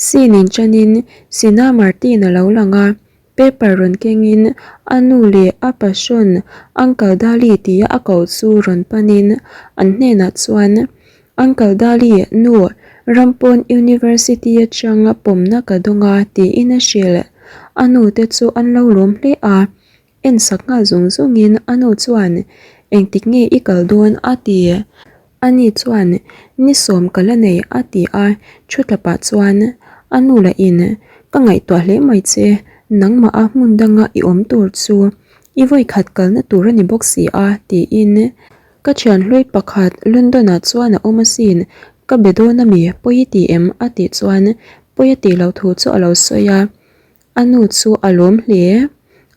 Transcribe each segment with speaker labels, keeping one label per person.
Speaker 1: Scene in ṭanin Sina Martin a lo lang a, paper rawn kengin a nu leh a passion Uncle Dali tia a koh chu rawn panin an hnenah chuan, Uncle Dali, nu, Rampawn University atanga pawmna ka dawng a tiin a hrilh. A nu te chu an lo lawm hle a. En sak nghal zung zungin a nu chuan, Engtik nge i kal dawn? a ti. Ani chuan, Ni sawm ka la nei a ti a, thu tla pah chuan a nu lahin, Ka ngaihtuah hle mai che, nangmah a hmun danga i awm tur chu i vawikhat kalna tur a ni bawk si a tiin ka thian hlui pakhat London ah chuan a awm asin, ka be dawn ami pawi i ti em? a tih chuan pawi a tih loh thu chu a lo sawi a. A nu chu a lawm hle.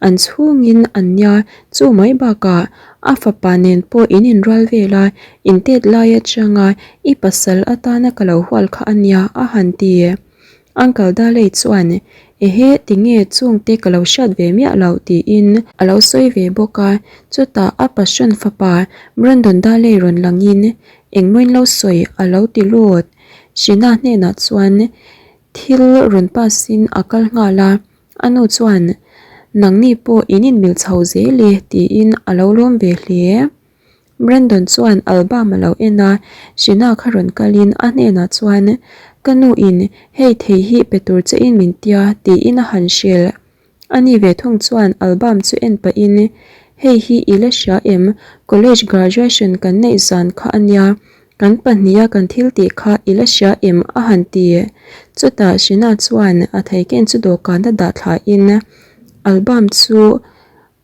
Speaker 1: An chhungin an nia, chu mai bakah a fapa nen pawh in inrual vel a, intet lai atanga i pasal atana ka lo hual kha a nia a han ti. Uncle Daley chuan, Ehe, tinge chungte ka lo hriat ve miah loh tiin a lo sawi ve bawk a. Chutah a passion fapa Brandon Daley rawn langin engmawin lo sawi a lo ti lut. Shina hnenah chuan Thil rawn pass in a kal nghal a, a nu chuan Nangni pawh in inmil chho zel e tiin a lo lawm ve hle. Brandon chuan album a lo en a, Shina kha rawn kalin a hnenah chuan Ka nu in hei thei hi pe tur che in min tia tiin a han hrilh. Ani ve thung chuan album chu en pahin, Hei hi i la hria em? College graduation kan neih zan kha a nia, kan pahniha kan thil tih kha i la hria em? a han ti. Chutah Shina chuan a theiken chu dawhkan a dah thlain album chu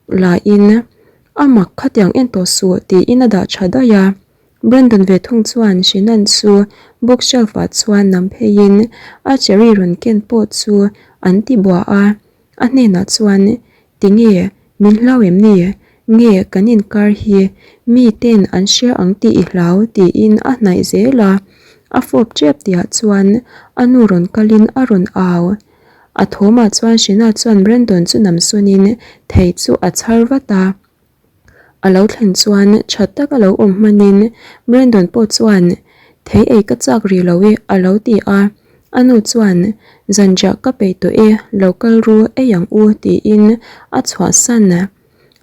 Speaker 1: la in, A mak khatiang en tawh suh tiin a dah tha daih a. Brandon ve thung chuan Shinan chu bookshelf ah chuan nam pheiin a cherry rawn ken pawh chu an ti buah a, a hnenah chuan Tinge, min hlau em ni? Nge kan inkar hi mi ten an hria ang tih i hlau tiin a hnaih zel a, a fawp tep tihah chuan a nu rawn kalin a rawn au. A thawmah chuan Shina chuan Brandon chu nam sawnin thei chu a chhar vat a. A lo thlen chuan tha tak a lo awm hmanin Brandon pawh chuan thei ei ka chak rih lo e a lo ti a, a nu chuan zanriah ka peih tawh e lo kal ru ei ang u tiin a chhuahsan.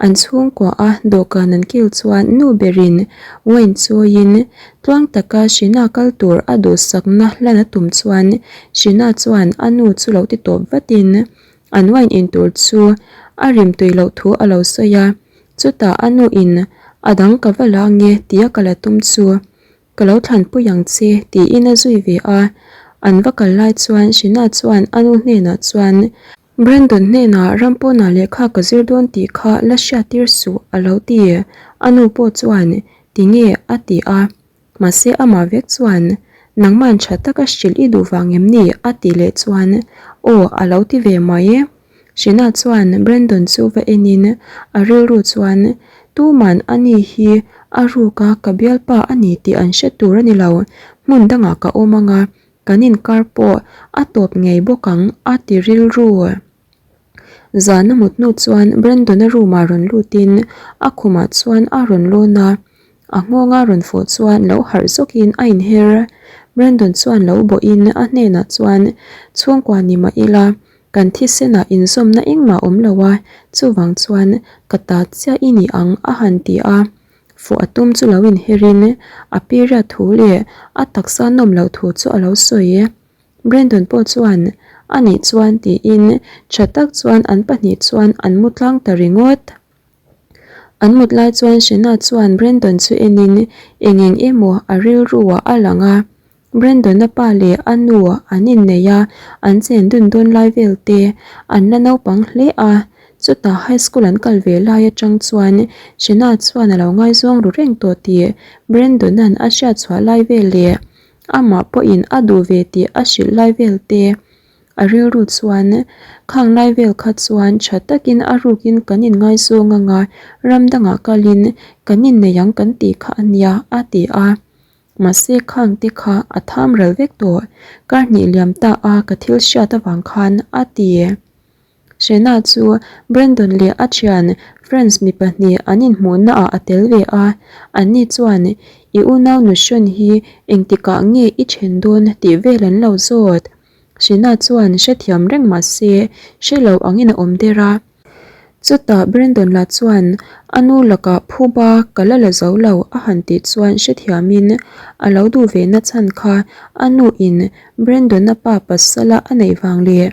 Speaker 1: An chhungkua a dawhkan an kil chuan nu berin wine chawiin tluang taka Shina kal tur a duhsakna hlan a tum chuan Shina chuan a nu chu lo ti tawp vatin An wine in tur chu a rim tui loh thu a lo sawi a, chutah a nu in a dang ka va la nge tia ka la tum chu ka lo thlanpui ang che tiin a zui ve a, an va kal lai chuan Shina chuan a nu hnenah chuan Brandon hnenah Rampawna lehkha ka zir dawn tih kha la hriattir suh a lo ti, a nu pawh chuan tinge a ti a. Mahse amah vek chuan, Nangman tha taka hrilh i duh vang em ni? a tih leh chuan, Aw, a lo ti ve mai e. Shina chuan Brandon chu va enin a rilru chuan, Tuman ani hi a ruka ka bialpa a ni tih an hre tur a ni lo, hmun dangah ka awm anga, kan inkar pawh a tawp ngei bawk ang a ti rilru. Zan a mut hnu chuan Brandon-a room ah rawn lutin a khumah chuan a rawn lawn a, a nghawng a rawn fawh chuan lo harh zawkin a inher. Brandon chuan lo bawhin a hnenah chuan chhungkua ni mah ila kan thisenah inzawmna engmah awm lo a, chuvang chuan ka ta chiah i ni ang a han ti a. Fawh a tum chu lo inherin a period thu leh a taksa nawm loh thu chu a lo sawi. Brandon pawh chuan, A nih chuan tiin tha tak chuan an pahnih chuan an mu tlang ta ringawt. An mut lai chuan Shena chuan Brandon chu enin eng eng emaw a rilru ah a lang a. Brandon-a pa leh a nu an innei a, an chen dun dawn lai vel te an la naupang hle a. Chutah high school an kal ve lai atang chuan Shena chuan a lo ngaizawng ru reng tawh tih Brandon-a'n a hriatchhuah lai vel leh Amah pawhin a duh ve tih a hrilh lai vel te a rilru chuan khang lai vel kha chuan tha takin a rukin kan inngaizawng anga ram dangah kalin kan innei ang kan tih kha a nia a ti a. Mahse khang te kha a tham ral vek tawh kar hnih liam ta a ka thil hriat avang khan a ti. Shena chu Brandon leh a thian Friends mi pahnih an inhmuhna ah a tel ve a, anni chuan I unau Nuhrawn hi engtikah nge i then dawn tih vel an lo zawt. Shina chuan hrethiam reng mah se hre lo angin a awm der a. Chutah Brandon lah chuan a nu lakah phuba ka la la zo lo a han tih chuan hrethiamin a lo duh ve na chhan kha a nu in Brandon-a pa pasala a neih vang leh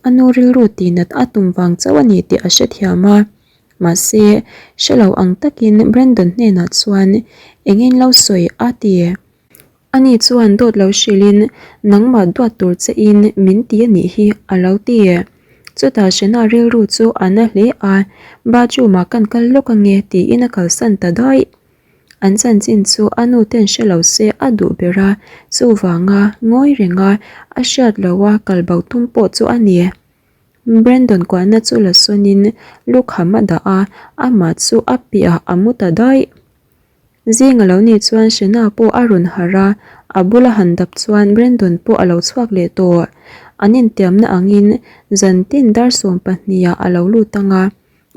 Speaker 1: a nu rilru tihnat a tum vang chauh a ni tih a hrethiam a. Mahse, hre lo ang takin Brandon hnenah chuan engin lo sawi a ti. Ani chuan dawt lo hrilhin nangmah duat tur che in min ti a nih hi a lo ti. Chutah Shena rilru chu a na hle a, bathroom ah kan kal lawk ange tiin a kalsan ta daih. An chanchin chu a nu ten hre lo se a duh ber a, chuvanga ngawi renga a hriat loha kal bo tum pawh chu a ni. Brandon kuahna chu la sawnin lukham a dah a, amah chu a piah a mu ta daih. Zing a lo nih chuan Shena pawh a rawn harh a, a bula han dap chuan Brandon pawh a lo chhuak leh tawh. An intiamna angin zan tin dar 12 ah a lo lut ang a,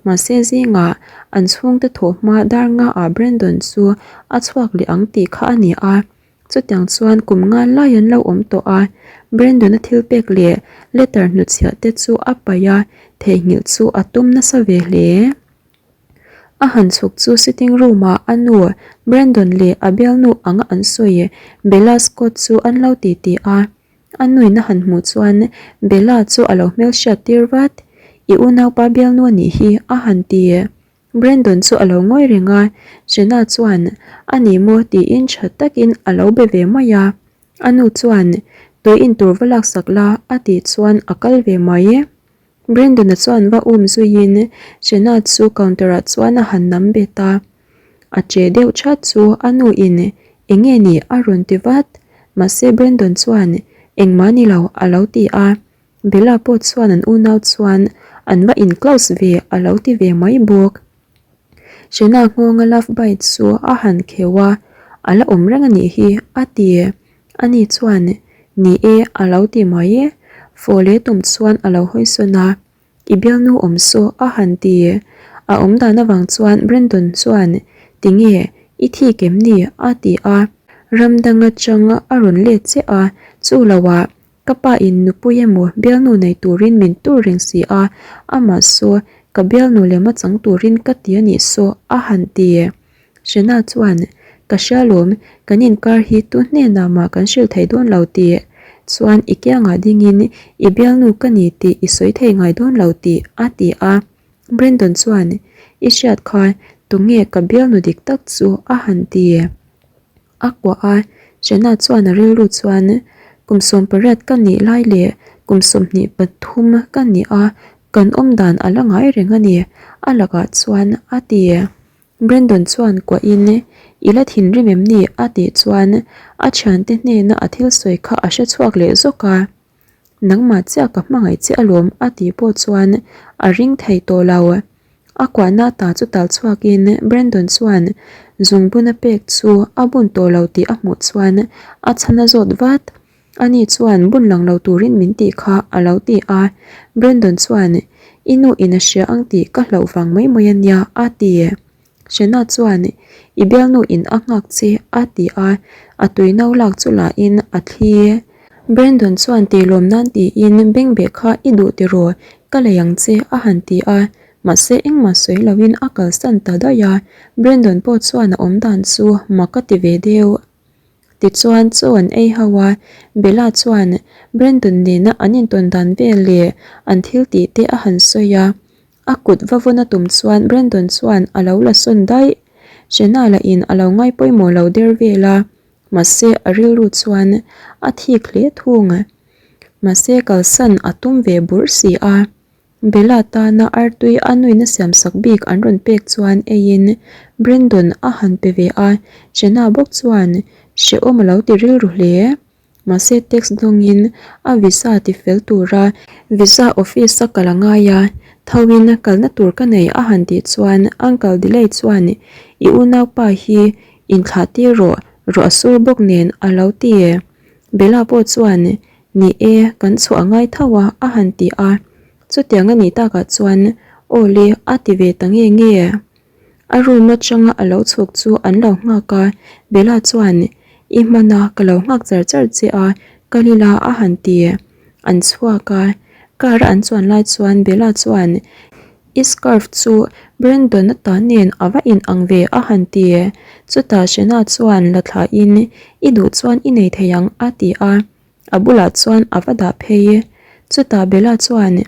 Speaker 1: mahse zingah an chhungte thawh hma dar nga ah Brandon chu a chhuak leh ang tih kha a ni a. Chutiang chuan kum nga lai an lo awm tawh a, Brandon-a thil pek leh letter hnutchhiah te chu a paih a, theihnghilh chu a tum nasa ve hle. A han chhuk chu sitting room ah a nu Brandon leh a bialnu anga an sawi Bella Scott chu an lo ti ti a. A nuin a han hmuh chuan Bella chu a lo hmelhriat tir vat, I unaupa bialnu a nih hi a han ti. Brandon chu a lo ngawi reng a, Jenna chuan a ni maw tiin tha takin a lo be ve mai a. A nu chuan tui in tur va laksak la a tih chuan a kal ve mai. Brandon-a chuan va um zuiin Jenna chu counter-ah chuan a han nam bet a. A che deuh chat chu a nu in eng nge ni a rawn ti vat. Mahse Brandon chuan engmah ni lo a lo ti a. Bella pawh chuan an unau chuan an va in close ve a lo ti ve mai bawk. Jenna nghawnga love bite chu a han kheuh a, a la awm reng a nih hi a ti. Ani chuan, Ni e, a lo ti mai e. Fawh leh tum chuan a lo hawi sawn a, I bialnu awm saw a han ti. A awm dan avang chuan Brandon chuan, Tinge, i thik em ni? a ti a. Ram dang atang a rawn let che a, chu loah Ka pa in nupui emaw bialnu nei turin min tur reng si a, amah saw ka bialnu lem a chang turin ka ti a nih saw a han ti. Shena chuan, Ka hria lawm, kan inkar hi tu hnenah mah kan hrilh thei dawn lo tih. Chuan i kiangah dingin i bialnu ka ni tih i sawi thei ngai dawn lo tih a ti a. Brandon chuan, I hriat kha tunge ka bialnu dik tak chu a han ti. A kuah a, Jenna chuan a rilru chuan kum 18 ka nih lai leh kum 23 ka nih a, kan awm dan a la ngai reng a ni, a lakah chuan a ti. Brandon chuan kuahin, I la thinrim em ni? a tih chuan a thiante hnena a thil sawi kha a hre chhuak leh zawk a. Nangmah chiah ka hmangaih che alawm a tih pawh chuan a ring thei tawh lo. A kuahna ta chu tal chhuakin Brandon chuan zungbun a pek chu a bun tawh lo tih a hmuh chuan a chhan a zawt vat. Ani chuan bun lang lo turin min tih kha a lo ti a. Brandon chuan I nu in a hria ang tih ka hlauh vang mai mai a nia a ti. Shena chuan, I bialnu in a nghak che a ti a, a tui no lak chu la in a thli. Brandon chuan tih lawm nan tiin bengbeh kha i duh tiraw, ka lei ang che a han ti a, mahse engmah sawi lo in a kalsan ta daih a, Brandon pawh chuan a awm dan chu mak a ti ve deuh. Tichuan chaw an ei ho a, Bella chuan Brandon nena an intawn dan vel leh an thil tih te a han sawi a, A kut va vawn a tum chuan Brandon chuan a lo la sawn daih. Jenna lah in a lo ngai pawimawh lo der vel a, mahse a rilru chuan a thik hle thung. Mahse kalsan a tum ve burh si a. Bella tana artui a nuina siam sak bik an rawn pek chuan eiin Brandon a han pe ve a, Jenna bawk chuan hrehawm a lo ti rilru hle. Mahse text dawngin a visa ti fel tura visa office a kal a ngai a, thoin kalna tur ka nei a han tih chuan Uncle Delay chuan i unaupa hi inthlah tir rawh, ruah a sur bawk nen a lo ti. Bella pawh chuan ni e, kan chhuah a ngai tho a a han ti a, chutiang a nih takah chuan aw le a ti ve ta nge nge. A room atanga a lo chhuk chu an lo nghak a, Bella chuan, I hman a, ka lo nghak char char che a, kal ila a han ti. An chhuak a, car a an chuan lai chuan Bella chuan I scarf chu Brandon-a ta nen a va in ang ve a han ti. Chutah Shena chuan la thlahin I duh chuan i nei thei ang a ti a, a bulah chuan a va dah phei. Chutah Bella chuan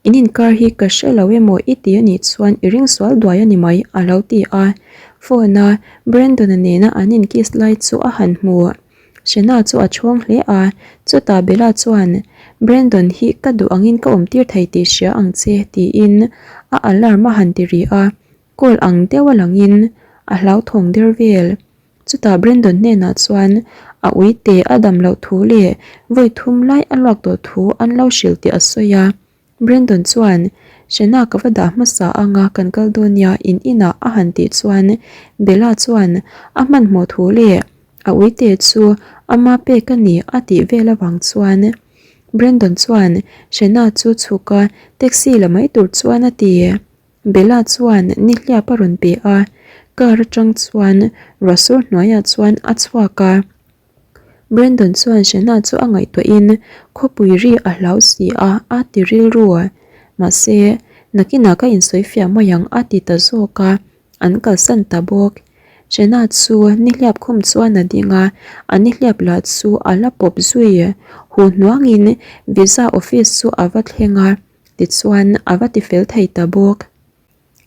Speaker 1: In inkar hi ka hre lo emaw i ti anih chuan i ring sual duai a ni mai a lo ti a. Phone a Brandon-a nena an in kiss lai chu a han hmu. Shena chu a chhawng hle a, chutah Bella chuan Brandon hi ka duh angin ka awm tir thei tih hria ang che tiin a alarm a han ti ri a, call ang deuh a langin a hlauthawng der vel. Chutah Brandon hnenah chuan a uite a dam loh thu leh vawi thum lai a luak tawh thu an lo hrilh tih a sawi a. Brandon chuan, Shena ka va dah hmasa anga kan kal dawn nia in inah a han tih chuan Bella chuan a hmanhmawh thu leh a uite chu ama pek a ni a tih vel avang chuan Brandon chuan Shena chu chhuk a taxi la mai tur chuan a ti. Bella chuan nihliap a rawn pe a, car atang chuan ruahsur hnuaiah chuan a chhuak a. Brandon chuan Shena chu a ngaihtuahin khawpui ri a hlau si a, a ti rilru. Mahse, nakinah ka insawi fiah mai ang a ti ta zawk a, an kalsan ta bawk. Shena chu nihliap khum chuan a ding a, a nihliap lah chu a la pawp zui. Huh hnuangin visa office chu a va thleng a. Tichuan, a va ti fel thei ta bawk.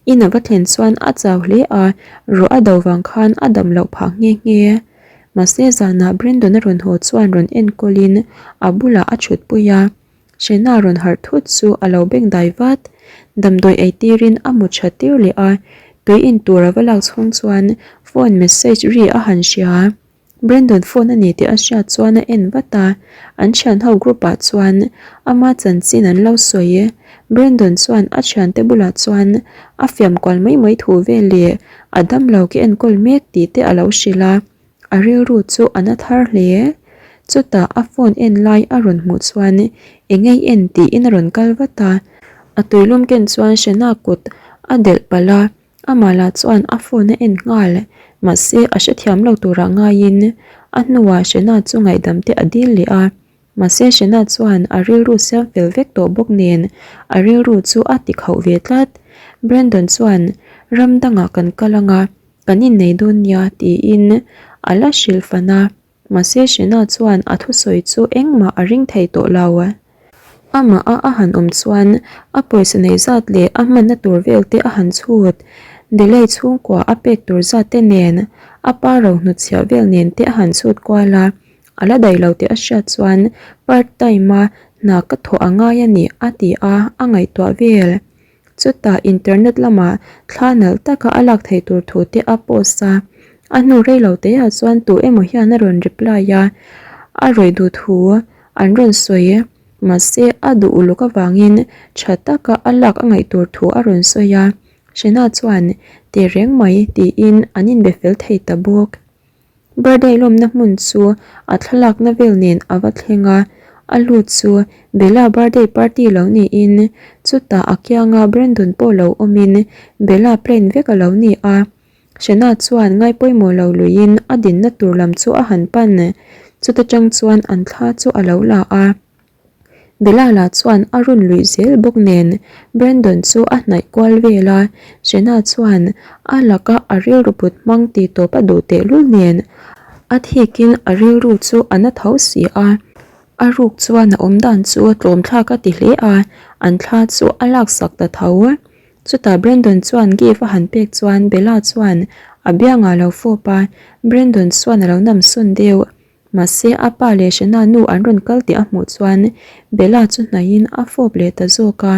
Speaker 1: In a va thlen chuan a chau hle a, ruah a do vang khan a dam loh phah nghe nghe. Mahse zanah Brandon a rawn haw chuan rawn enkawlin a bulah a thutpui a. Shena rawn harh thut chu a lo beng dai vat. Damdawi ei tirin a mu tha tir leh a, tui in tur a va lak chhung chuan phone message ri a han hria. Brandon phone a ni tih a hriat chuan a en vat a, an thian ho group ah chuan ama chanchin an lo sawi. Brandon chuan a thiante bulah chuan a fiam kual mai mai thu vel leh a damlo ke enkawl mek tih te a lo hrilh a, a rilru chu a na thar hle. Chutah a phone en lai a rawn hmuh chuan eng ei en tiin a rawn kal vat a, a tuilum ken chuan Shena kut a delh palh a. Amah lah chuan a phone a en nghal, mahse a hrethiam lo turah ngaiin a hnuah Shena chu ngaihdam te a dil leh a. Mahse Shena chuan a rilru siam fel vek tawh bawk nen a rilru chu a ti khauh ve tlat. Brandon chuan ram dangah kan kal anga kan innei dawn nia tiin a la hrilh fan a. Mahse Shena chuan a thusawi chu engmah a ring thei tawh lo. Amah a a han awm chuan a pawisa nei zat leh a hmanna tur vel te a han chhut. Delay chhungkua a pek tur zat te nen, a pa ro hnutchhiah vel nen te a han chhut kual a. A la daih lo tih a hriat chuan part time a hna ka thawh a ngai a ni a ti a, a ngaihtuah vel. Chutah internet lamah thla nalh taka a lak theih tur thu te a post a, a hnu rei lo te ah chuan tu emaw hian a rawn reply a, a rawih duh thu an rawn sawi mahse a duh uluk avangin tha taka a lak a ngaih tur thu a rawn sawi a, Shena chuan tehreng mai tiin an inbe fel thei ta bawk. Birthday lawmna hmun chu a thlalakna vel nen a va thleng a, a lut chu Bella birthday party lo niin chutah a kianga Brandon pawh lo awmin Bella plan vek a lo ni a. Shena chuan ngaipawimawh lo luiin a dinna tur lam chu a han pan, chuta tang chuan an thla chu a lo la a. Bella chuan a rawn luih zel bawk nen Brandon chu a hnaih kual vel a, Shena chuan a laka a rilru put hmang tih tawp a duh tehlul nen a thikin a rilru chu a na tho si a, a ruk chuan a awm dan chu tlawm thlak a ti hle a, an thla chu a laksak ta tho. Chutah Brandon chuan gift a han pek chuan Bella chuan a biangah a lo fawp a, Brandon chuan a lo nam sawn deuh. Mahse, a pa leh Shena nu an rawn kal tih a hmuh chuan Bella chu hnaihin a fawp leh ta zawk a.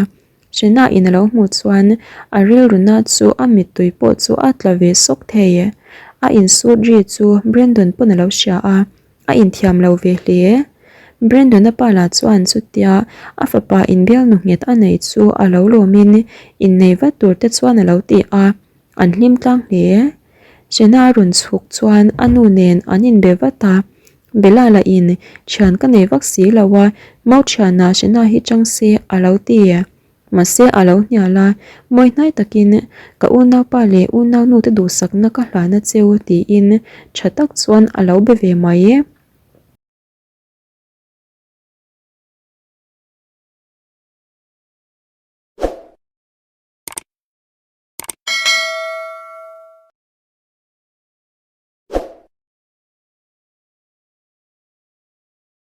Speaker 1: Shena in a lo hmuh chuan a rilruna chu a mittui pawh chu a tla ve sawk thei. A insut ri chu Brandon pawn a lo hria a, a inthiam lo ve hle. Brandon-a pa lah chuan chutia a fapa inbialnu nghet a nei chu a lo lawmin innei vat tur te chuan a lo ti a. An hlim tlang hle. Shena a rawn chhuk chuan a nu nen an inbe vat a, Bella lah in thian ka nei vak si lo a, mau thianah Shena hi chang se a lo ti. Mahse a lo hnial a, mawi hnai takin ka unaupa leh unaunu te duhsakna ka hlan a cheu tiin tha tak chuan a lo be ve mai.